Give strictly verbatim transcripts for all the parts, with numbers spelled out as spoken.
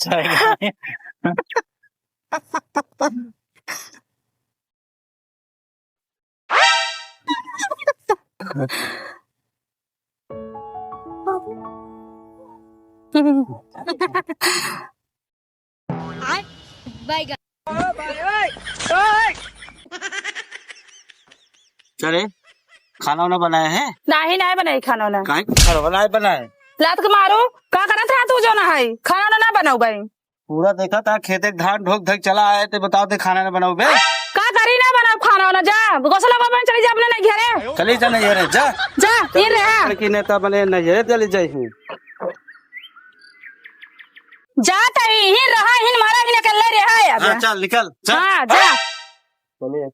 अच्छा है। चले, खाना वाना बनाए है? नाही, नाही बनाई खाना वाना। काहे के खाना वाना बनाए? लात के मारू, का करत रहा तू जो ना है? खाना वाना ना बनाऊ भाई। पूरा देखा था, खेते के धान ढोक धक चला आए, ते बताओ ते खाना ना बनाऊ बे? का करी ना बनाऊ खाना वाना, जा, गोसला बाबा चली जा अपने नहीं घरे। चली जा नहीं घरे, जा। जा, ये रहा। लड़की ने तो अपने नहीं घरे चली जाई है। जा तई, ही रहा, ही मारा, ही निकल ले रहा है अब। हाँ, चल, निकल, चल। हाँ, जा। चलिए।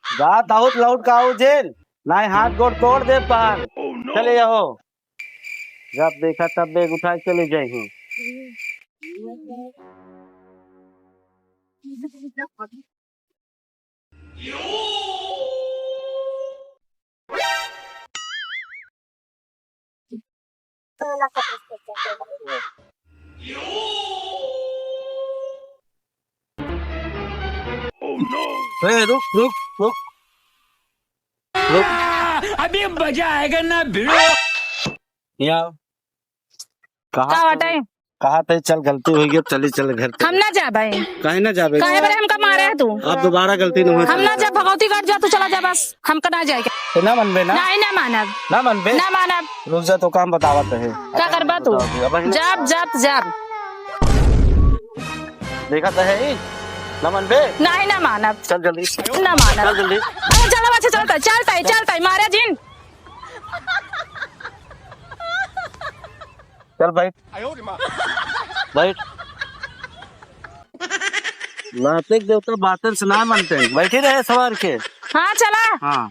जा, दाऊद लौट का आऊ जेल, नाही हाथ गोड़ तोड़ दे पार। चले जाओ। जब देखा तब बैग उठा के चले जाए हैं। ए, रुक, रुक, रुक। रुक। अभी मजा आएगा ना भिड़ो। यहाँ। कहा का थे, हटाई? कहा थे, चल, गलती होइ गई, अब चली, चल घर पे। हम ना जाबे। काहे ना जाबे? काहे बरे हमका मारे है तू? अब दोबारा गलती न हो। हम ना जाब, भगवती घाट जा, तू चला जा बस, हमका ना जाए के। तो ना मनबे ना? नाही, ना मानब। ना मनबे? ना मानब। रुक जा, तो काम बतावत है। का करबा तू? अब ही ना जाब, जाब, जाब। देखा तो है ही, ना मनबे? नाही, ना मानब। चल जल्दी। ना मानब। चल जल्दी। अरे चलो बच्चे, चलता, चलता, चलता, मारे जिन। चल बैठ। बैठ। लाते के देवता बातन से ना मानते हैं। बैठे रहे सवार के। हाँ, चला। हाँ।